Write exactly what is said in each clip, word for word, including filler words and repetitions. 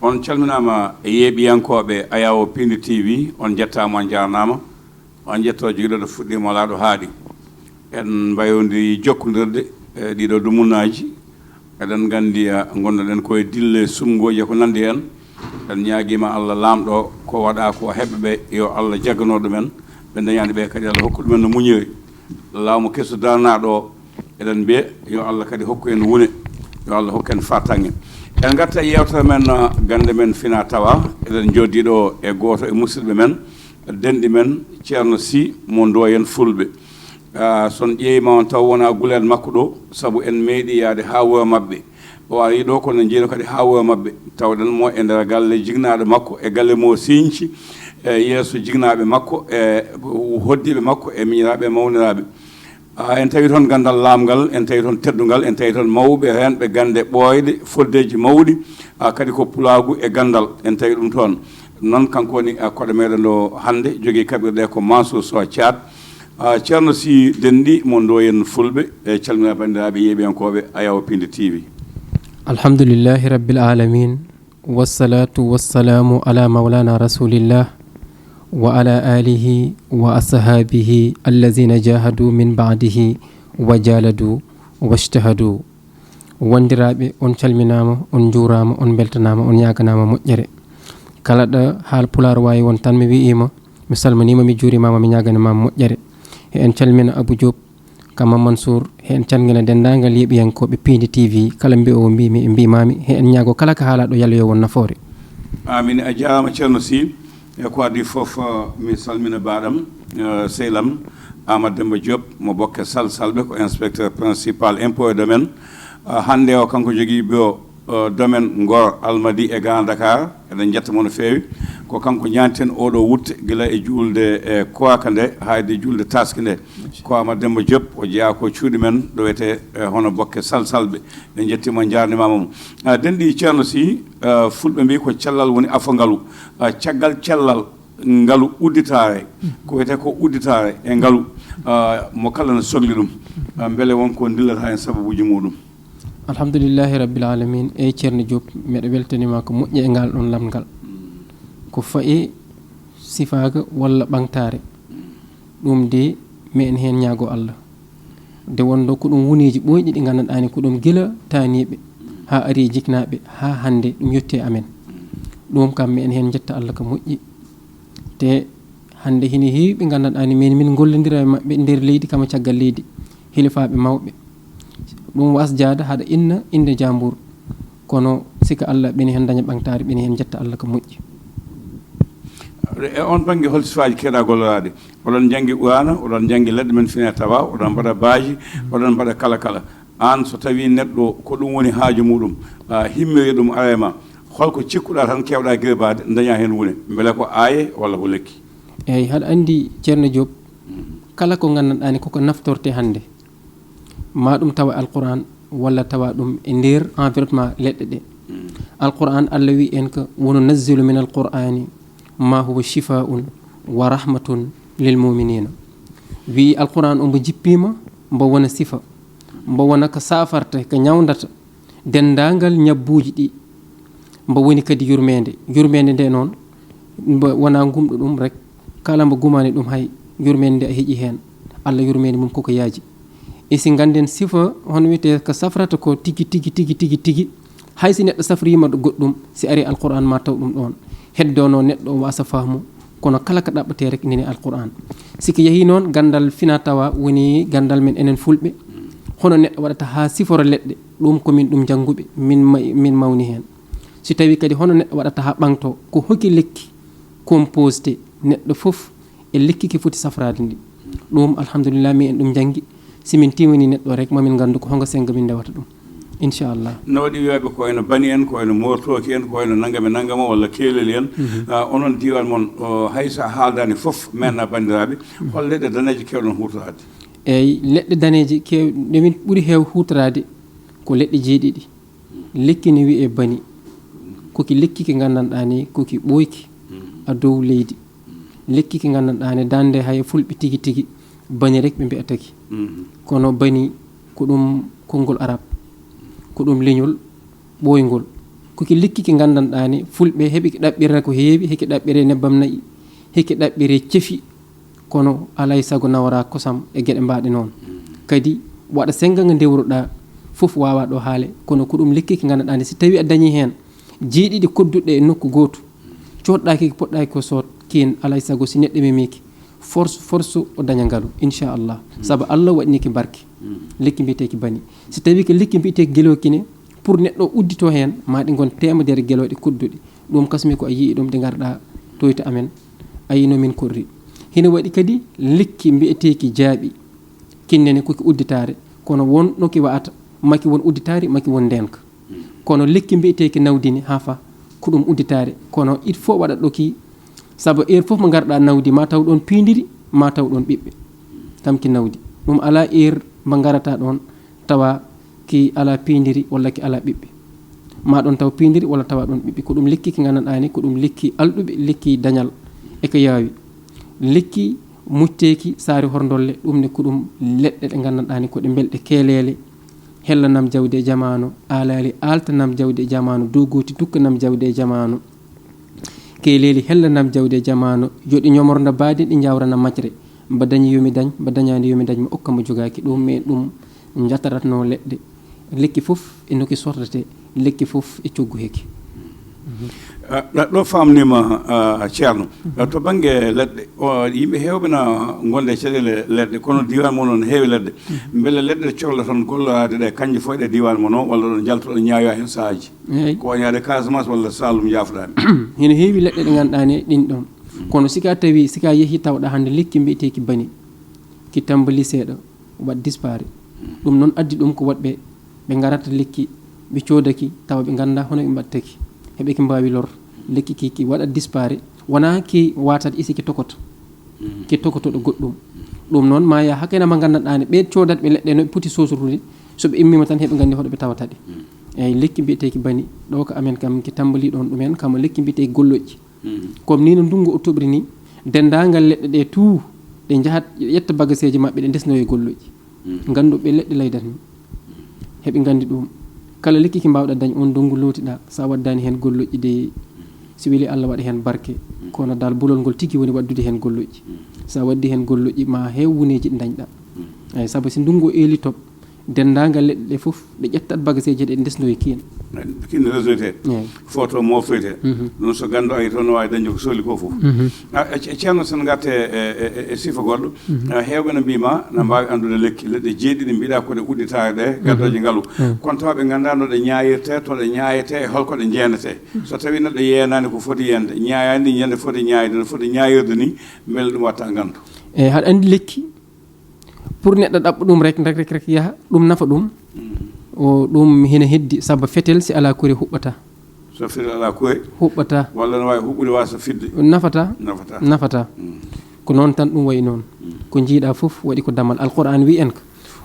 On calminaama e yeeɓiyankooɓe Ayawo Pindi T V, on njettaama, on njaarnaama. On njetto jogiiɗo ɗo fuɗɗiima laaɗo haaɗi. En mbayondiri jokkondirde e ɗiɗo dumunnaaji. Eɗen nganndi, eh, ngonnoɗen ko e dille sumngooji e ko nanndi en. En ñaagiima Allah laamɗo ko waɗa ko heɓɓe ɓe, yo Allah jaggano ɗumen. Ɓe dañaani ɓe kadi Allah hokku ɗumen no muñiri. Laamu kesu darnaaɗo o, eɗen mbiya yo Allah kadi hokku en wune, yo Allah hokku en fartaŋŋe. En ngarta e yeewtere men, uh, gannde men fina tawa. Eɗen jooɗii ɗo e gooto e musidɓe men, denɗi men, Ceerno Sy mo Ndoyen Fulɓe. Uh, so on ƴeewiima on taw wonaa guleet makko ɗo, sabu en meeɗi yahde haa wuro maɓɓe. O arii ɗo, kono en njiino kadi haa wuro maɓɓe. Tawɗen mo e nder galle jinnaaɗo makko, e galle mo Sinci, e yeeso jinnaaɓe makko, e hoddiiɓe makko, e miñiraaɓe e mawniraaɓe. Ah, en tawi toon ganndal laamngal, en tawi toon teddungal, en tawi toon mawɓe reenɓe gannde ɓooyɗe, foddeeji mawɗi, ah, kadi ko pulaagu e ganndal, en tawi ɗum toon. Noon kanko woni, ah, koɗo meɗen ɗo hannde, jogii kaɓirɗe ko Mansour Sow Thiat. Ah, Ceerno Sy denɗi mo Ndoyen Fulɓe, e calmina banndiraaɓe yeeɓiyankooɓe Ayawo Pindi T V. Alhamdulillahi Rabbil Alamin, wassalatu wassalamu ala maulana Rasulillah, wa ala alihi wa ashabihi allazina jahadu min ba'dihi wa jaladu washtahadu. Wondiraaɓe, on calminaama, on njuuraama, on mbeltanaama, on ñaaganaama moƴƴere. Kala ɗo haal Pulaar waawi won tan, mi wi'iima, mi salminiima, mi juurimaama, mi ñaaganaama moƴƴere. He en calmina Abou Diop, Kama Mansour, he en calmina denndaangal yeeɓiyankooɓe Pindi T V, kala mbi'oowo mbiimi, mbiimaami, he en ñaago kala ka haalaaɗo yalla yo won nafoore. Amin, a jaaraama Ceerno Sy. E ko adii fof, eh, mi salmina baaɗam, eh, sehlam, Amadou Demba Diop, mo Bokke Sal Salɓe, ko inspecteur principal impôt et domaine. Eh, hannde o, kanko jogii bureau, eh, domaine Ngor, Almadi e Grand Dakar. Eɗen njetta mo no feewi. Ko kanko ñaanten oɗo wutte gila e juulde, eh, koaka nde, haa e juulde taaske nde. Ko Amadou Demba Diop, o jeyaa ko cuuɗi men, ɗo wiyetee, eh, hono Bokke Sal Salɓe. En njettii mo, en njaarnimaama mo. Ah, denɗi Ceerno Sy, ah, Fulɓe mbiyi ko cellal woni afo ngalu. Ah, caggal cellal ngalu udditaare, ko wiyetee ko udditaare e ngalu, ah, mo kala no sokli ɗum. Ah, mbele won ko ndillata heen sababuuji muɗum? Alhamdulillahi Rabbil Alamin. Eyi Ceerno Diop, mbeɗa weltaniima ko moƴƴi e ngal ɗoon lamngal. Ko fayi sifaaka walla ɓangtaare. Ɗum de, meɗen heen ñaago Allah. Nde wonno ko ɗum wuneeji ɓooyɗi ɗi nganndanɗaa ni ko ɗum gila taaniiɓe haa ari e jiknaaɓe haa hannde ɗum yotti e amen. Ɗum kam meɗen heen njetta Allah ko moƴƴi. Te hannde hino heewi ɓe nganndanɗaa ni min, min ngollondira e maɓɓe nder leydi kama caggal leydi, hilifaaɓe mawɓe. Ɗum wasjaade haɗa inna innde Jaambur. Kono sika Allah ɓeni heen daña ɓangtaare, ɓeni heen njetta Allah ko moƴƴi. E on bannge, hol sifaaji keeɗaa golloraaɗi? Oɗon njanngi Quraana, oɗon njanngi leɗɗe men fina tawa, oɗon mbaɗa baaji, oɗon mbaɗa kala kala. Aan, so tawii neɗɗo ko ɗum woni haaju muɗum, a himmiri ɗum ara e ma, holko cikkuɗaa tan keewɗaa girbaade, dañaa heen wune? Mbele ko aaye walla ko lekki? Eeyi, haɗa anndi, Ceerno Diop, kala ko nganndanɗaa ni koko naftorte hannde, ma ɗum tawa Alquran walla tawa ɗum e nder environnement leɗɗe ɗe. Alquran, Allah wi en ko, "Wa nunazzilu min alqurani ma huwa shifaun wa rahmatun lil muminina." Wi Alquran o mbo jippiima, mbo wona sifa, mbo wona ko safarta, ko ñawndata denndaangal ñabbuuji ɗi. Mbo woni kadi yurmeende. Yurmeende nde noon, mbo wonaa ngumɗo ɗum rek, kala mbo gumaani ɗum hay, yurmeende nde a heƴi heen. Allah yurmeende mum koko yaaji. E si ngannden sifa hono wiyetee ko safrata ko tigi, tigi, tigi, tigi, tigi, hay si neɗɗo safriima ɗo goɗɗum, si ari Alquran ma taw ɗum ɗoon. Heddono neɗɗo o waasa faamu, kono kala ko ɗaɓɓetee rek nani Alquran. Si ko yahii noon, ganndal fina tawa woni ganndal men enen Fulɓe. Hono neɗɗo waɗata haa sifora leɗɗe, ɗum ko min ɗum jannguɓe, min ma-, min mawni heen. Si tawii kadi hono neɗɗo waɗata haa ɓaŋto, ko hoki lekki composé, neɗɗo fof e lekki ki foti safraade ndi. Ɗum, alhamdulillah, min en ɗum janngi. Si min tiiwini neɗɗo rek, ma min nganndu ko honga senngo min ndewata ɗum. Inchallah. No waɗi wiyooɓe ko eno bani en, ko eno moortooki en, ko eno nangam e nangam walla keeleli en. Mhm. Ah, onon diiwaan mon, o, hay so a haaldaani fof, men na banndiraaɓe, hol leɗɗe daneeje keewɗon huutoraade? Eyi, leɗɗe daneeje keew-, ɗe min ɓuri heew huutoraade ko leɗɗe jeeɗiɗi. Lekki ne wiyee bani. Ko ki lekki ki nganndanɗaa ni, ko ki ɓooyki a dow leydi. Lekki ki nganndanɗaa ne, daande hay e Fulɓe tigi tigi, bani rek ɓe mbi'ata ki. Mhm. Kono bani ko ɗum konngol Arab, ko ɗum leñol ɓooyngol. Ko ki lekki ki nganndanɗaa ne, fulɓe heɓi ki ɗaɓɓirra ko heewi, heki ɗaɓɓiree nebbam na'i, heki ɗaɓɓiree cefi, kono alaa e sago nawora kosam e geɗe mbaaɗe noon. Kadi waɗa sennga nga ndewruɗaa fof waawaa ɗo haale, kono ko ɗum lekki ki nganndanɗaa ne, si tawii a dañii heen jeeɗiɗi kodduɗe e nokku gootu, coodɗaaki ko poɗɗaaki ko sood, kiin alaa e sago si neɗɗo memiiki, force, force o daña ngalu, inchallah. Sabu Allah waɗni ki barke. Lekki mbiyeteeki bani. Si tawii ko lekki mbiyeteeki gelooki ne, pour neɗɗo o udditoo heen, maa ɗi ngon teemedere gelooɗe kodduɗe. Ɗum kasmi ko a yii ɗum, ɗi ngarɗaa toyta amen, a yino min korri. Hino waɗi kadi lekki mbiyeteeki jaaɓi, kinnene ko ki udditaare, kono won no ki wa'ata, maki won udditaare, maki won ndeenka. Kono lekki mbiyeteeki nawdini haa fa, ko ɗum udditaare, kono il faut waɗa ɗo ki, sabu heure fof mo ngarɗaa nawdi, ma taw ɗoon piindiri, ma taw ɗoon ɓiɓɓe. Kam ki nawdi. Ɗum alaa heure mo ngarata ɗoon, tawa ki alaa piindiri walla ki alaa ɓiɓɓe. Ma ɗoon taw piindiri walla tawa ɗoon ɓiɓɓe. Ko ɗum lekki ki nganndanɗaa ni, ko ɗum lekki alɗuɓe, lekki dañal e ko yaawi. Lekki mucceeki saare horndolle, ɗum ne ko ɗum leɗɗe ɗe nganndanɗaa ni ko ɗe belɗe keeleele. Hellanam jawdi e jamaanu, aalaali aaltanam jawdi e jamaanu, dow gooti dukkanam jawdi e jamaanu. Keeleeli hellanam jawdi e jamaanu, yo ɗi ñomorna baadi, ɗi njawrana majre. Mba dañi yo mi dañ, mba dañaani yo mi dañ, mi okka mo jogaaki ɗum, mais ɗum njataratnoo leɗɗe. Lekki fof e no ki sortete, lekki fof e coggu heki. Ah, ɗa- ɗo famnima ah, ceerno. Ah, to bangge leɗɗe o, yimɓe heewɓe na gonde e caɗeele leɗɗe, kono diwan mo noon heewi leɗɗe. Mbele leɗɗe ɗe cohla toon golloraade ɗe, kanje fof ɗe diwan mo noon, walla ɗon jaltoɗo ñaawa heen sahaaji? Eeyi. Ko wañaade Casamance walla Saloum, jaafoɗaami. Hino heewi leɗɗe ɗe ngannduɗaa ne ɗin ɗon, kono si ka tawi si ka yehi tawɗa hannde lekki mbiyeteeki bani, ki tambali seeɗa, waɗ dispari. Ɗum noon addi ɗum ko woɗɓe ɓe ngarata lekki, ɓe coodaki tawa ɓe ngannda hono ɓe mbattaki, heɓe ki mbaawi lor. Lekki ki ki waɗa dispari, wonaa ki watat isi ki tokoto, ki tokotoɗo goɗɗum. Ɗum noon ma yaa hakkayna ma nganndanɗaa ne ɓe coodatɓe leɗɗe no ɓe poti sosrude, so ɓe immima tan heɓe nganndi hoɗo ɓe tawata ɗe. Eyi, lekki mbiyeteeki bani ɗo ko amen kam ki tambali ɗon ɗumen, kama lekki mbiyeteeki golloƴƴi. Comme ni no ndunngu o toɓri ni, denndaangal leɗɗe ɗe tout ɗe njahat ƴetta bagaseeji maɓɓe, ɗe ndesnoyo golloƴƴi. Nganndu ɓe leɗɗe laydat ni, heɓe nganndi ɗum. Kala lekki ki mbaawɗa dañ on ndunngu lootiɗa, sa waddani heen golloƴƴi de, si weli Allah waɗa heen barke. Kono dal bulol ngol tigi woni waddude heen golloƴƴi. Sa waddi heen golloƴƴi ma heew wuneeji ɗi dañɗa. Eyi, sabu si ndunngu eeli toɓ, denndaangal leɗɗe ɗe fof ɗe ƴettat bagaseeji ɗe ndesnoyi kiin. Kiin résulté. Eyi. Foto moftoyte. Ɗum so ganndo ari toon no waawi dañde ko sohli ko fof. A- a- ce- ceerno, sen ngarte e, e, e- e sifa goɗɗo. Ah, heewɓe no mbiyma na mbaawi anndude lekki leɗɗe jeeɗiɗi mbiɗa ko ɗe udditaare ɗe gaddooje ngalu. Kono tawa ɓe ngannda no ɗe ñaayirte, to ɗe ñaayete, e holko ɗe jeenete. So tawi neɗɗo yeenaani ko foti yeende, ñaayaani ñande foti ñaayde, no foti ñaayirde ni, mbele ɗum watta nganndu? Eyi, haɗa anndi lekki, pour neɗɗo ɗaɓɓa ɗum rek rek rek rek yaha, ɗum nafa ɗum. O ɗum hina heddi, sabu fetel si alaa kure huɓɓata. So fetel alaa kure huɓɓata. Walla no waawi huɓɓude wasa fidde. Nafata. Nafata. Nafata. Ko noon tan ɗum wayi noon. Ko njiiɗa fof waɗi ko damal. Alquran wi en ko,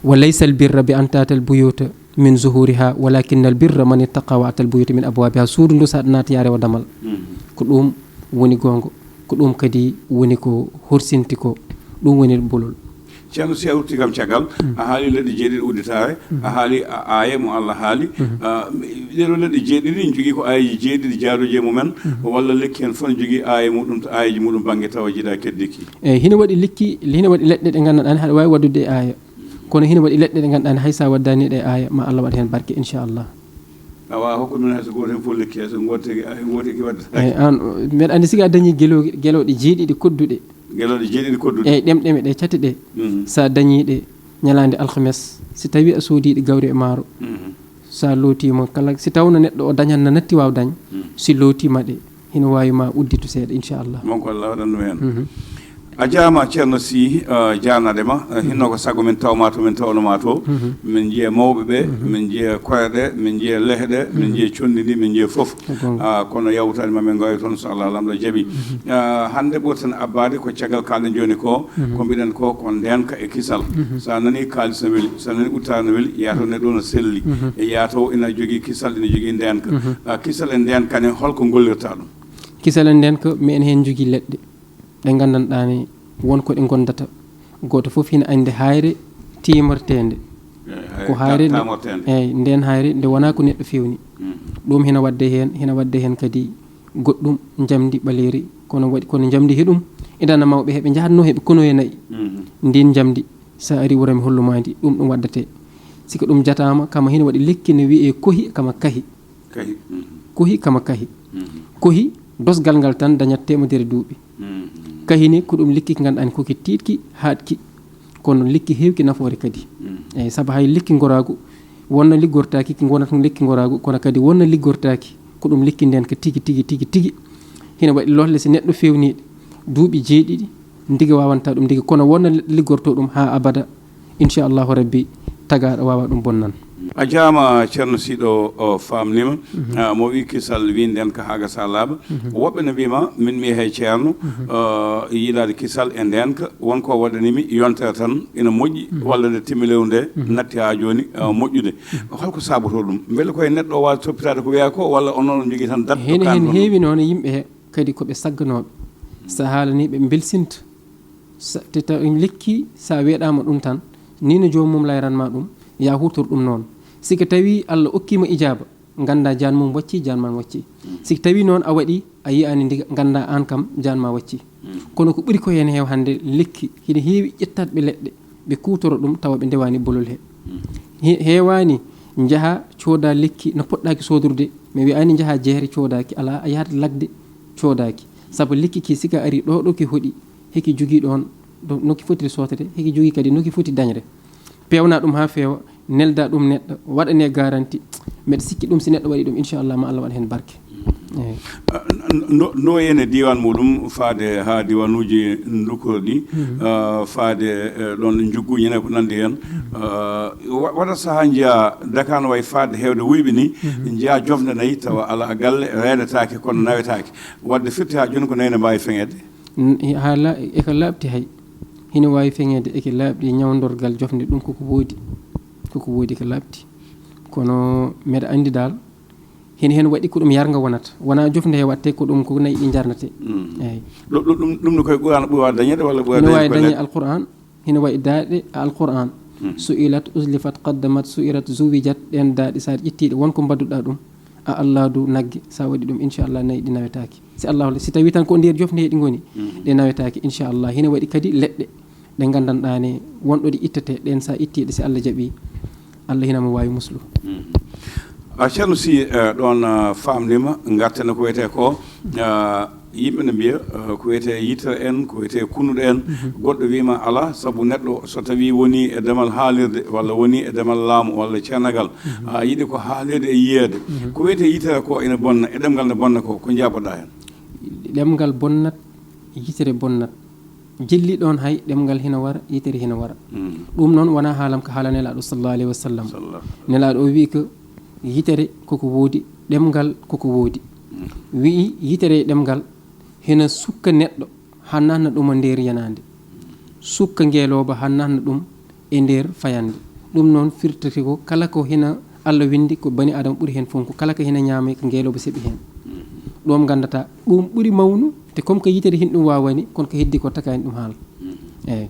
wa laysa al birra bi an tatal buyuta min zuhuriha, walakin al birra man ittaqa wa atal buyuta min abwabiha. Suudu ndu sa naati yaa rewa damal. Ko ɗum woni goonga, ko ɗum kadi woni ko horsinti ko, ɗum woni bolol. Ceerno, si a rutti kam caggal, a haali leɗɗe jeeɗiɗi udditaare, a haali a- aaya mo Allah haali. Ah, ɗeɗo leɗɗe jeeɗiɗi ne jogii ko aayeeji jeeɗiɗi jaaduuji e mumen, walla lekki heen fof ne jogii aaya muɗum, to aayeeji muɗum bannge tawa jiɗa keddiki? Eyi, hino waɗi lekki, hino waɗi leɗɗe ɗe nganndanɗaa ne haɗa waawi waɗdude e aaya. Kono hino waɗi leɗɗe ɗe nganndanɗaa ne hay sa waddani ɗe aaya ma Allah waɗ heen barke, inchallah. Awa hokku min hay so gooto heen fof lekki, hay so gooto tigi, hay gooto tigi wadde. Eyi, an, mbeɗa anndi sika a dañi gelo- gelooɗe jeeɗiɗi kodduɗe. Gelooɗe jeeɗiɗi kodduɗe. Eyi, ɗemɗeme ɗe cate ɗe. Sa dañi ɗe ñalaande alhames, si tawi a soodi ɗe gawri e maaro, sa lootima kala, si tawno neɗɗo o dañan na natti waaw dañ, si lootima ɗe, hino waawi ma udditu seeɗa, inchallah. Mon ko Allah waɗan ɗum heen. A jaama ceerno Sy, eh, jaanaɗe ma. Eh, hinno ko sago min tawma to min tawnoma to. Min njiya mawɓe ɓe, min njiya koreɗe, min njiya lehɗe, min njiya conndi ndi, min njiya fof. Ah, kono yawtani ma min ngawi toon so Allah lamɗo jaɓi. Ah, hannde ɓurten abbaade ko caggal kalɗen jooni ko, ko mbiɗen ko ko ndeenka e kisal. Sa nani kaalis no weli, sa nani udditaare no weli, yaato ne ɗo no selli. E yaato ina jogii kisal, ina jogii ndeenka. Ah, kisal e ndeenka ne holko ngollirta ɗum? Kisal e ndeenka mi en heen jogii leɗɗe ɗe nganndanɗaa ne won ko ɗe ngonndata. Gooto fof hina anndi haayre tiimorteende. Ko hayre nde, eyyi, nden hayre nde wonaa ko neɗɗo fewni. Ɗum hina waɗde heen, hina waɗde heen kadi goɗɗum, njamndi ɓaleeri, kono waɗi, kono njamndi he ɗum idana mawɓe heɓe njahatnoo heɓe kono e nayi. Ndin njamndi, sa ari wuro mi hollumaandi, ɗum ɗum waɗdatee. Siko ɗum jataama, kama hina waɗi lekki ne wiyee kohi, kama kahi. Kahi. Kohi, kama kahi. Kohi, dosgal ngal tan dañat teemedere duuɓi. Kahi ne ko ɗum lekki ki ngannduɗaa ko ki tiiɗki, haaɗki. Kono lekki heewki nafoore kadi. Eyyi, sabu hay lekki ngoraagu, wonna liggortaaki, ki ngonata ko lekki ngoraagu, kono kadi wonna liggortaaki, ko ɗum lekki nden ka tigi, tigi, tigi, tigi. Hina waɗi lolle si neɗɗo fewniiɗe duuɓi jeeɗiɗi, ndiga waawanta ɗum ndiga, kono wonna liggorto ɗum haa abada. Inchallahu Rabbi, tagaaɗo waawa ɗum bonnan. A jaama, Ceerno Siɗo, o faamnima. Ah, mo wi kisal wi ndenka haa gasa laaɓa. Woɓɓe ne mbima, min mi hay Ceerno, ah, yiɗaade kisal e ndenka, won ko waɗanimi yontere tan ina moƴƴi, walla nde timmi lewru nde, natti haa jooni, ah, moƴƴude. Holko saabotoo ɗum? Mbele koye neɗɗo o waawi toppitaade ko wiyaa ko, walla onon on njogii tan date to Hene, kaan hen ɗum? Heewi noon e yimɓe he, kadi ko ɓe sagganooɓe. So a haalanii ɓe, ɓe mbelsinta. Sa, te taw en lekki, sa weeɗaama ɗum tan, ni no joomum layranma ɗum, ya huutor ɗum noon. Si ko tawi Allah okkiima ijaaba, ngannda jaan mum wacci, jaan man wacci. Si ko tawi noon a waɗi, a yiyaani ndiga, ngannda aan kam jaan ma wacci. Kono ko ɓuri ko heen heew hannde, lekki, hina heewi ƴettaat ɓe leɗɗe, ɓe kuutoro ɗum, tawa ɓe ndewaani bolol he. He-, heewaani njaha cooda lekki no poɗɗaaki soodrude, mi wiyaani njaha jeere coodaaki, alaa, a yahat lagde coodaaki. Sabu lekki ki sika ari ɗo, ɗo ki hoɗi, heki jogii ɗoon ɗo, no ki fotiri sootede, heki jogii kadi no ki foti dañre. Peewna ɗum haa feewa, nelda ɗum neɗɗo, waɗane garanti. Mbeɗa sikki ɗum, si neɗɗo waɗi ɗum, inchallah, ma Allah waɗ heen barke. Eeyi. Ah, n-, n-, ndo, ndo ene diiwaan muɗum faade haa diiwaanuuji ndukkuɗi, ah, faade, eh, ɗoon njugguuji ne ko nanndi heen. Ah, wa-, waɗa sahaa njiyaa Dakar no wayi faade heewde wuyɓe ni, njiyaa jofnde nayi tawa alaa galle, reenetaake, kono nawetaake. Waɗde firti haa jooni ko nayi ne mbaawi feŋeede? N-, haa la-, e ko laaɓti hay. Hino waawi feŋeede e ko laaɓti ñawndorgal jofnde ɗum koko woodi. Koko woodi ko laaɓti. Kono mbeɗa anndi dal, hino heen waɗi ko ɗum yarnga wonata. Wonaa jofnde he waɗte ko ɗum ko nayi ɗi njarnete. Mm. Eeyi. Ɗum, ɗum, ɗum, ɗum no koye Qur'an ɓuri waawde dañeede walla ɓuri waawde dañeede ko Alqur'an? Hino waɗi daaɗe e Alqur'an. Mm. Su'ilat, uzlifat, qaddamat, su'irat, zuwijat, ɗeen daaɗe, so a ƴettii ɗe, won ko mbadduɗaa ɗum. A Allah du nagge, sa waɗi ɗum, inchallah, nayi ɗi nawetaaki. Si Allah holli, si tawi tan ko nder jofnde he ɗi ngoni, ɗe nawetaaki, inchallah. Hina waɗi kadi leɗɗe ɗe nganndanɗaa ne, wonɗo ɗe ittete, ɗen sa itti ɗe, si Allah jaɓi, Allah hina mo waawi muslu. A Ceerno, si, eh, ɗoon, ah, faamnima, ngarten ko wiyetee ko, ah, yimɓe ne mbiya, eh, ko wiyetee yitere en, ko wiyetee kunnuɗe en. Goɗɗo wiima alaa, sabu neɗɗo so tawi woni e demal haalirde walla woni e demal laamu walla ceernagal, a yiɗi ko haalirde e yiyeede. Ko wiyetee yitere ko ina bonna, e ɗemngal ne bonna ko, ko njaaboɗaa heen? Ɗemngal bonnat, yitere bonnat. Jilli ɗoon hay, ɗemngal hina wara, yitere hina wara. Ɗum noon wonaa haalam ko haala Nelaaɗo sallallahu alayhi wa sallam. Sallallahu. Nelaaɗo o wii ko yitere koko woodi, ɗemngal koko woodi. Wi'i yitere e ɗemngal hina sukka neɗɗo haa naatna ɗum e nder yanaande. Sukka ngeelooba haa naatna ɗum e nder fayannde. Ɗum noon firtata ko kala ko hina Allah winndi ko bani Aadama ɓuri heen fonku, kala ko hina ñaame ko ngeelooba seɓi heen. Ɗum nganndata ɗum ɓuri mawnu, te comme ko yitere hin ɗum waawani, kono ko heddi ko taka en ɗum haala. Eeyi.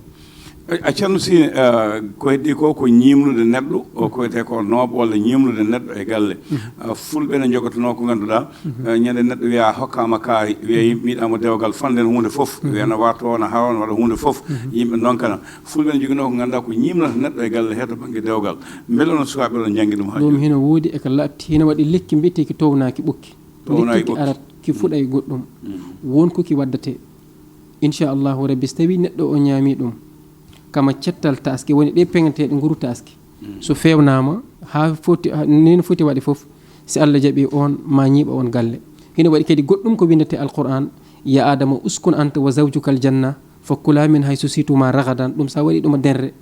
A, a Ceerno, si, eh, ko heddi ko, ko ñiimnude neɗɗo, o ko wiyetee ko nooɓo walla ñiimnude neɗɗo e galle. Ah, fulɓe ne njogotonoo ko ngannduɗaa, eh, ñande neɗɗo wiya hokkaama kaari, wiya yimɓe miɗamo dewgal, fannden huunde fof, wiya no warto, no haro, no waɗa huunde fof, yimɓe ndonkana. Fulɓe ne njoginoo ko ngannduɗaa ko ñiimnata neɗɗo e galle he to bannge dewgal. Mbele onon sukaaɓe oɗon njanngi ɗum haa jooni? Ɗum hino woodi e ko laaɓti, hino waɗi lekki mbiyeteeki townaaki ɓokki. Townaaki ɓokki. Lekki ki arat, ki fuɗa e goɗɗum. Won ko ki waddate. Inchallahu Rabbi, so tawi neɗɗo o ñaami ɗum, kama cettal taaske, woni ɗe peŋeteeɗe nguru taaske. So feewnaama, haa foti, haa ni no foti waɗe fof, si Allah jaɓi on, ma ñiiɓa on galle. Hino waɗi kadi goɗɗum ko windete Alqur'an, "Ya Adama uskun anta wa zawjuka aljanna, fa kula min haysu situma ragadan." Ɗum sa waɗi ɗum denre,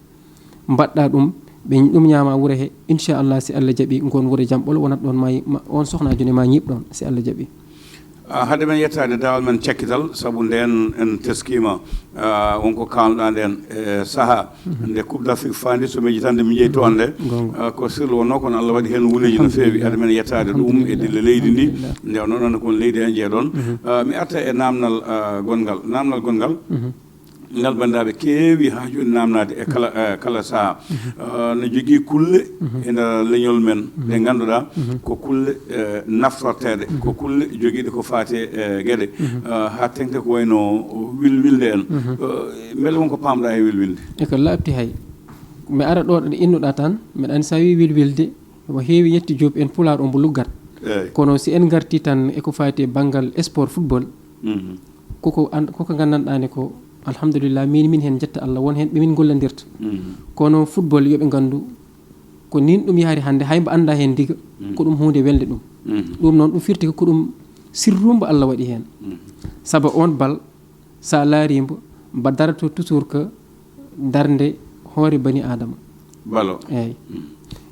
mbaɗɗa ɗum, ɓe ɗum ñaama wure he, inchallah, si Allah jaɓi, ngon wure jam ɓolo wonat ɗon, ma, ma, on sohnajo ne ma ñiiɓ ɗon, si Allah jaɓi. Ah, hade men yettaade daawal men cakkital, sabu ndeen en teskiima, ah, wonko kaalnoɗaa ndeen e sahaa nde Coupe d'Afrique faandi, so mi yejjitaani de mi jeyi to annde. Ah, ko sirlu wonnoo, kono Allah waɗi heen wuleeji no feewi. Hade men yettaade ɗum e dille leydi ndi, nde o noon ko leydi heen jeeɗon. Ah, mi arta e naamnal, ah, gonngal. Naamnal gonngal. Ngal banndiraaɓe keewi haa jooni naamnaade e kala, eh, kala sahaa. Eh, no jogii kulle e nder leñol men ɗe ngannduɗaa ko kulle, eh, naftorteeɗe, ko kulle jogiiɗe ko faati e geɗe, eh, haa teŋti ko wayno wilwilde en. Eh, mbele won ko paamɗaa e wilwilde? E ko laaɓti hay. Mi ara ɗo ɗo innuɗaa tan, mbeɗa anndi so a wii wilwilde, ko heewi yetti Joop en pulaar o mbo luggat. Eey. Kono si en ngartii tan e ko faati e banngal sport football, Mhm. Koko an-, koko nganndanɗaa ne ko, alhamdulillah, min, min heen njetta Allah, won heen ɓe min ngollandirta. Mhm. Kono football, yo ɓe nganndu, ko nin ɗum yahri hannde, hay mbo anndaa heen ndiga, Mhm. ko ɗum huunde welde ɗum. Mhm. Ɗum noon, ɗum firti ko, ko ɗum sirru mbo Allah waɗi heen. Mhm. Sabu oon bal, so a laarii mbo, mbo darato toujours ko darnde hoore bani Aadama. Bal o. Eey. Mhm.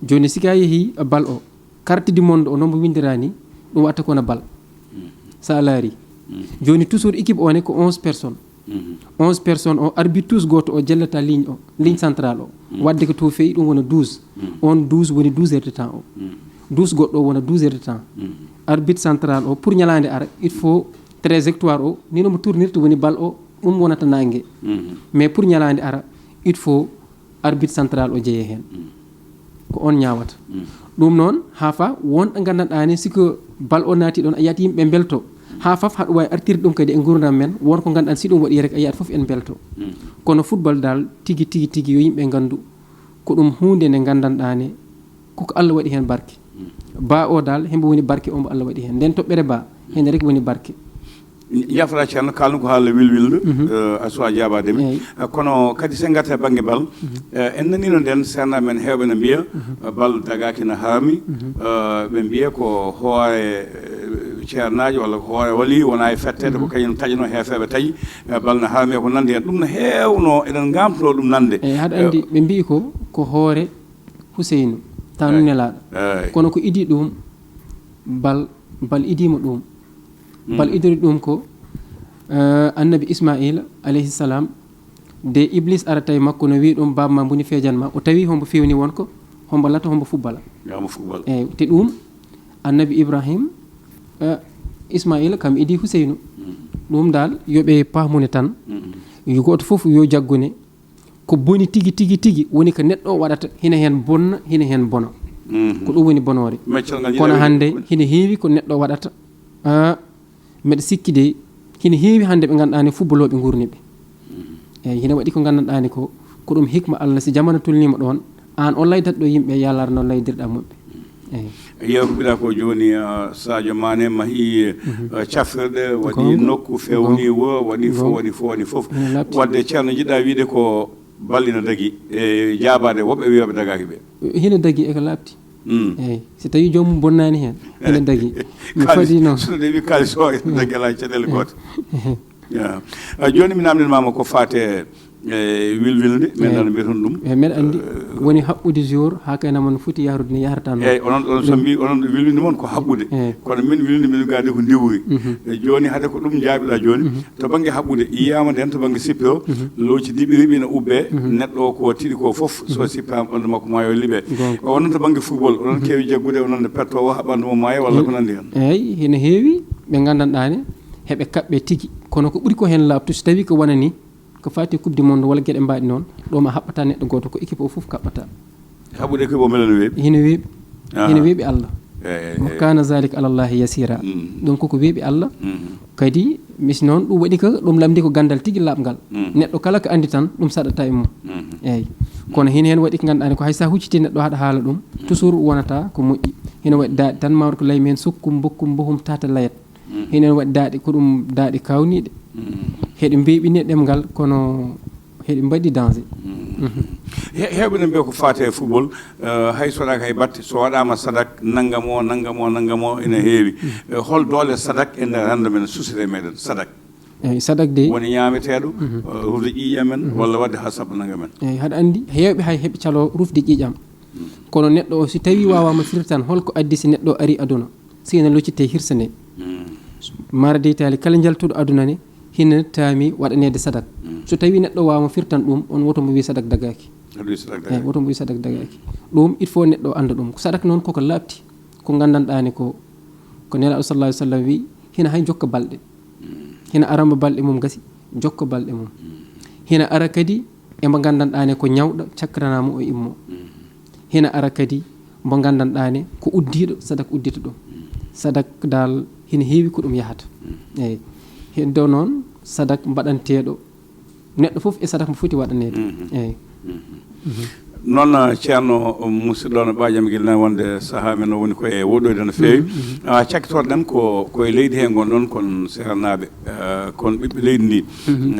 Jooni, si ka yehii bal o, carte du monde o, no mbo winndiraani, ɗum watta ko wona bal. Mhm. So a laarii. Mhm. Jooni, toujours équipe o ne ko onze personnes. Mhm. Onze personnes o, arbitre tous gooto o jellata ligne o, ligne centrale o. Mhm. Waɗde ko to feƴƴi, ɗum wona douze. Mhm. On douze woni douze heures de temps o. Mhm. Douze goɗɗo o wona douze heures de temps. Mhm. Arbitre central o, pour ñalaande ara, il faut trajectoire o, ni no mbo tournirta woni bal o, ɗum wonata naange. Mhm. Mais pour ñalaande ara, il faut arbitre central o jeyee heen. Mhm. Ko oon ñaawata. Mhm. Ɗum noon, haa fa won ɗo nganndanɗaa ne, si ko bal o naati ɗoon, a yiyat yimɓe mbelto. Haa faf haɗa waawi artirde ɗum kadi e nguurndam men, won ko nganndanɗaa si ɗum waɗi rek, a yiyat fof en mbelto. Mhm. Kono football daal, tigi, tigi, tigi, yo yimɓe nganndu, ko ɗum huunde nde nganndanɗaa ne, koko Allah waɗi heen barke. Mhm. Ba o daal, hembo woni barke o mbo Allah waɗi heen. Nden toɓɓere ba, heen rek woni barke. Yafra Ceerno, kaalnu ko haala wilwilde, Mhm. eh, a suwaa jaabaade mi. Eey. Eh, kono kadi, so en ngartii e bannge bal, Mhm. eh, en naniino nden, seernaaɓe men heewɓe no mbiya, Mhm. eh, bal dagaaki no haami, Mhm. eh, ɓe mbiya ko hoore, eh, ceernaajo walla ko hoore wali wona e fetteede, ko Mhm. kañum taƴanoo heefeeɓe taƴi, eh, bal no haami e ko nanndi heen. Ɗum no heewnoo, eɗen ngaamtonoo ɗum nande. Eey, haɗa Eh, anndi, ɓe mbiyi ko, ko hoore Huseynu, taanu Eey. Nelaaɗo. Eey. Kono ko idii ɗum, bal, bal idiima ɗum. Bal Mm. idori ɗum ko, eh, Annabi Ismaila, alayhi salam, de Iblis ara tawi makko no wi'i ɗum, "Baaba ma mboni feejan ma." O tawi hombo fewni won ko, hombo lato, hombo fubbala. Yamo fubbala. Eey, te ɗum, Annabi Ibrahim, eh, Ismaila kam idii Huseynu. Mm. Ɗum daal, yo ɓe paamu ne tan. Mm. Yo gooto fof yo jaggu ne. Ko boni tigi, tigi, tigi woni ko neɗɗo o waɗata, hina heen bonna, hina heen bona. Mhm. Ko ɗum woni bonoore. Meccal ngal Kono yiɗaa hannde wiide. Hina heewi ko neɗɗo waɗata. Ah, mbeɗa sikki de, hina heewi hannde ɓe ngannduɗaa ne footballooɓe nguurni ɓe. Mhm. Eey, hina waɗi ko nganndanɗaa ne ko, ko ɗum hikma Allah, si jamanu tolniima ɗoon, aan o laydat ɗo yimɓe, yallar no laydirɗaa muɓɓe. Eey. Yeru mbiɗa ko jooni, ah, Sadio Mané mahi, Mhm. ah, cafrirɗe, waɗi Goonga. Nokku, fewni Goonga. Wo, waɗi fof, Goonga. Waɗi fof, waɗi fof. Ene laaɓti. Waɗde, Ceerno, jiɗɗa wiide ko bal ina dagi, e jaabaade woɓɓe wiyaɓe dagaaki ɓe. Hina dagi e ko laaɓti. Mm. Eey. Si tawii joomum bonnaani heen, hina dagi. Mi Kaalis, fadi noon. So ɗeɓi kaalis o, ina dagi alaa caɗeele goote. Ya. Ah, jooni mi naamndimaama ko faati e, e wilwilnde, men Eey. Nana mbiyata ɗum. Eey, mbeɗa anndi Eh, woni haɓɓude jour haa kay nama no foti yahrude ni yahrata noon. Eey, onon, onon so Ɗum mbi-, onon wilwilnde mon ko haɓɓude. Eey. Kono min wilwilnde min gaadi ko ndiwri. Mhm. E jooni hade ko ɗum njaabiɗaa jooni. Mhm. To bannge haɓɓude, yiyaama nden to bannge sippiro, Mhm. looci diɓi riɓi ina ubbee, Mhm. neɗɗo o ko tiɗi ko fof, so Mhm. sippaama ɓanndu makko maa yo liɓe. Goonga. O onon to bannge football, onon Mhm. keewi jaggude, onon ne petto o haa ɓanndu mum maaya walla ko nanndi heen? Eey, hina heewi ɓe nganndanɗaa ne, heɓe kaɓɓe tigi. Kono ko ɓuri ko heen laaɓtu, so tawii ko wonani ko faati e Coupe du Monde walla geɗe mbaɗi noon, ɗo ma haɓɓata neɗɗo gooto, ko équipe o fof kaɓɓata. Haɓɓude équipe o mbele no weeɓi? Hino weeɓi. Ah. Hino weeɓi Allah. Eey, eey, Wa eey. Kana zalika ala Allahi yasira. Mm. Ɗum koko weeɓi Allah. Mm. Kadi, mis noon, ɗum waɗi ko, ɗum lamndi ko ganndal tigi laaɓngal. Mm. Neɗɗo kala ko anndi tan, ɗum saɗata e mum. Mm. Eey. Kono hino heen waɗi ko ngannduɗaa ne, ko hay so a hucciti neɗɗo haɗa haala ɗum, Mm. toujours wonata ko moƴƴi. Hino waɗi daaɗi tan, mawɗo ko lay men sukkum, mbokkum, mbohum, tata layat. Mm. Hino waɗi daaɗi, ko ɗum daaɗi kaawniiɗe. Mm. Heɗe mbeeɓini ɗemngal, kono heɗe mbaɗi danger. Mm. Mhm. He-, heewɓe ne mbiya ko faati e football, eh, hay so waɗaaka hay batte, so waɗaama sadak, nanngam o, nanngam o, nanngam o, ene heewi. Mm. Eh, hol doole sadak e nder renndo men, société meɗen, sadak? Eey, sadak de. Woni ñaameteeɗo, Mhm. eh, rufde ƴiiƴam en, Mhm. walla waɗde haa sabu nanngam en? Eey, haɗa anndi, heewɓe hay heɓe caloo rufde ƴiiƴam. Mm. Kono neɗɗo o, si tawii waawaama firde tan, holko addi si neɗɗo o arii aduna? Si ene loccitee hirsa nde. Mm. Mara deytaali, kala njaltuɗo aduna ne, hina taami waɗaneede sadak. Mm. So tawii neɗɗo waawaama firde tan ɗum, on woto mbo wii sadak dagaaki. Aɗa wii sadak Eey, dagaaki. Woto mbo wii sadak dagaaki. Ɗum, il faut neɗɗo o annda ɗum. Ko sadak noon koko laaɓti, ko nganndanɗaa ne ko, ko Nelaaɗo sallallahu alaihi wasallam wii, hina hay jokka balɗe. Mm. Hina aramba balɗe mum gasi, jokka balɗe mum. Mm. Hina ara kadi e mbo nganndan-ɗaa ne ko ñawɗo, cakranaa mo o immo. Hina ara kadi mbo nganndan-ɗaa ne ko uddiiɗo, sadak uddita ɗum. Sadak dal hina heewi ko ɗum yahata. Eeyi. Heddo noon, sadak mbaɗanteeɗo neɗɗo fof e sadak mo foti waɗaneede. Eeyi. Noon, ceerno, musidɗo, no ɓaajam gila nan wonde sahaa men o woni ko e woɗɗoyde no feewi. Ah, cakkitoɗen ko koye leydi he ngonɗon, kon seernaaɓe, ah, kon ɓiɓɓe leydi ndi.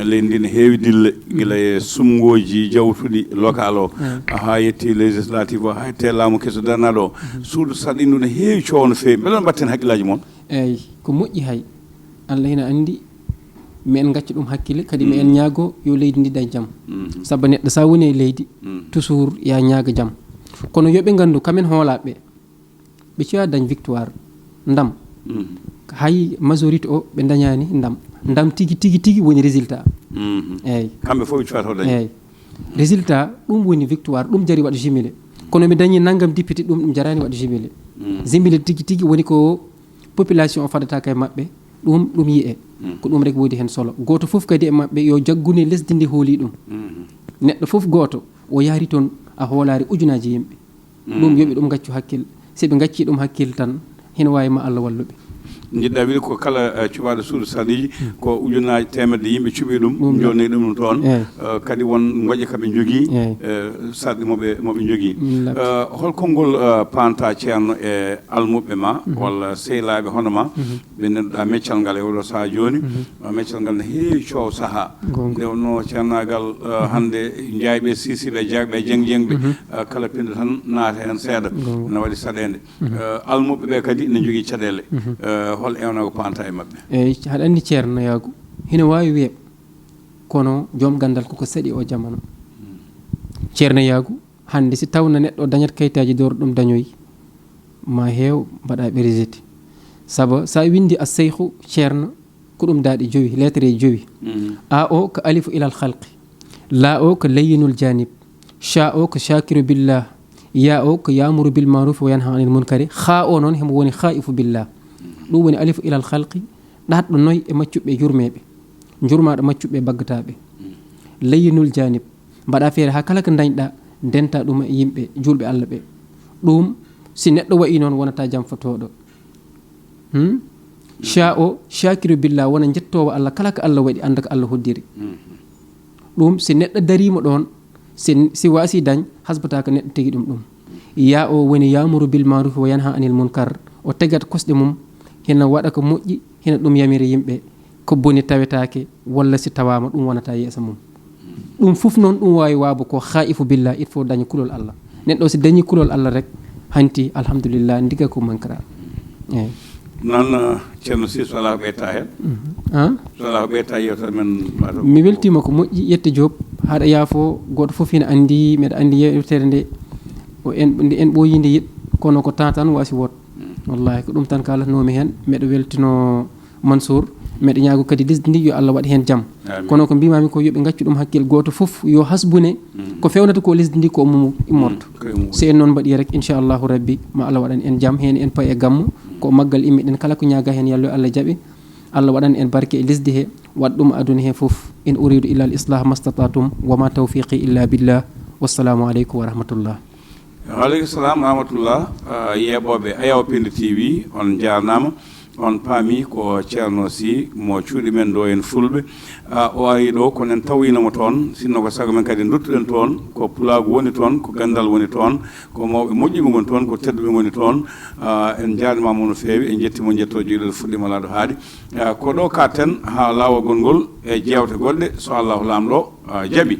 Leydi ndi ne heewi dille, gila e sumngooji jawtuɗi local o, haa yetti législative o, haa yetti laamu keso darnaaɗo o. Suudu sarɗi ndu ne heewi coow no feewi. Mbele on mbatten hakkillaaji mon? Eeyi, ko moƴƴi hay. Allah ina anndi, mi en ngacca ɗum hakkille, kadi mi en ñaago yo leydi ndi dañ jam. Sabu neɗɗo sa woni e leydi, toujours ya ñaaga jam. Kono yo ɓe nganndu, kamen hoolaaɓe, ɓe cuya dañ victoire, ndam. Hay majorité o, ɓe dañaani ndam. Ndam tigi, tigi, tigi woni résultat. Eeyi. Kamɓe fof ɓe cuwata o dañ. Eeyi. Résultat, ɗum woni victoire, ɗum jari waɗa jumelé. Kono mi dañi nanngam député, ɗum, ɗum jaraani waɗa jumelé. Jumelé tigi, tigi woni ko population o fadata ka e maɓɓe, ɗum, ɗum yi'e. Ko ɗum rek woodi heen solo. Gooto fof kadi e maɓɓe yo jaggune lesdi ndi hooli ɗum. Neɗɗo fof gooto o yahri toon a hoolaare ujunaaji yimɓe. Ɗum yo ɓe ɗum ngaccu hakkille. Si ɓe ngaccii ɗum hakkille tan, hina waawi ma Allah wallu ɓe. Njiɗɗaa wiide ko kala, eh, cuɓaaɗo suudu sarɗiiji, ko ujunaaji teemedde yimɓe cuɓii ɗum, njonni ɗum toon. Eh, kadi won ngoƴe ka ɓe njogii, eh, sarɗi mo ɓe, mo ɓe njogii. Eh, hol konngol, eh, paanta, ceerno, e almuɓɓe ma, walla sehlaaɓe hono ma, ɓe ngannduɗaa meccal ngal e oɗo sahaa jooni, eh, meccal ngal ne heewi coow sahaa. Nde wonno ceernaagal, eh, hannde jaayɓe, siisiiɓe, jaayɓe, jeng-jengɓe, eh, kala pinɗo tan naata heen seeɗa, na waɗi saɗeende. Eh, almuɓɓe ɓe kadi ne njogii caɗeele. Eh, hol ewnaago paanta e maɓɓe? Eeyi, haɗa anndi ceernayaagu hino waawi wiyee, kono joom ganndal koko saɗi o jamanu. Ceernayaagu, hannde si tawna neɗɗo dañat kayitaaji dowro ɗum dañoyi, ma heew mbaɗa ɓe rejeté. Sabu sa winndi a seyhu ceerno, ko ɗum daaɗe jowi, lettre jowi. A o ko alifu ilal halqi, la o ko layyinul janib, cha o ko shakiru billah, ya o ko yamuru bil marufi wa yanha anil munkari, ha o noon hemo woni khaifu billah. Ɗum woni alifu ilal halqi, ɗaatɗo noy e maccuɓe yurmeeɓe, njurmaaɗo maccuɓe baggataaɓe. Layyinul janib, mbaɗa feere haa kala ko ndañɗa, ndenta ɗum e yimɓe juulɓe Allah ɓe. Ɗum, si neɗɗo wayi noon, wonata jam fotooɗo. Hmm? Cha o, shakiru billah, wona njettoowo Allah, kala ko Allah waɗi, annda ko Allah hoddiri. Ɗum, si neɗɗo dariima ɗoon, si, si waasi dañ, hasbata ko neɗɗo tigi ɗum ɗum. Ya o woni yamuru bil marufi wa yanha anil munkar. O tegat kosɗe mum, hina waɗa ko moƴƴi, hina ɗum yamira yimɓe. Ko boni tawetaake, walla si tawaama ɗum wonata yeeso mum. Ɗum fof noon ɗum waawi waabo ko khaifu billah, il faut daña kulol Allah. Neɗɗo si dañi kulol Allah rek, hanti alhamdulillah, ndiga ko mankara. Eeyi. Noon, eh, ceerno si, so alaa ko ɓeyta heen? Ah? So alaa ko ɓeyta yewtere men, mbaɗa ko. Mi weltiima ko moƴƴi, yette Joop, haɗa yaafo, gooto fof hina anndi, meɗa anndi yewtere nde, o en, nde en ɓooyi nde yiɗ, kono ko tan tan waasi woot. Wallahi, ko ɗum tan kalatnoomi heen, meɗa weltino Mansour, meɗa ñaago kadi lesdi ndi yo Allah waɗ heen jam. Amin. Kono ko mbimami ko yo ɓe ngaccu ɗum hakkil, gooto fof yo hasbune ko fewnata ko lesdi ndi ko mum immorto. Ko e mum. Si en noon mbaɗi rek, inchallahu rabbi, ma Allah waɗan en jam, heen en pay e gammu, ko maggal immiɗen, kala ko ñaaga heen, yallo Allah jaɓe. Allah waɗan en barke e lesdi he, waɗ ɗum aduna he fof. In uridu illa al islah mastata'tum wa ma tawfiqi illa billah. Wassalamu aleykum wa rahmatullah. Waaleykum salam rahmatullah. Ah, yeeɓooɓe Ayaw Pindi T V, on njaarnaama. On paami ko Ceerno Sy mo cuuɗi men ɗo en Fulɓe. Ah, o ari ɗo, kono en tawiino mo toon. Sinno ko sago men kadi duttuɗen toon, ko pulaagu woni toon, ko ganndal woni toon, ko mawɓe moƴƴuɓe ngoni toon, ko tedduɓe ngoni toon. Ah, en njaarniima mo no feewi, en njetti mo, njettoo jeyɗo fuɗɗiima laaɗo haaɗi. Ah, ko ɗo kaaɗten haa laawol ngol e jeewte goɗɗe, so Allahu Laamɗo, ah, jaɓi.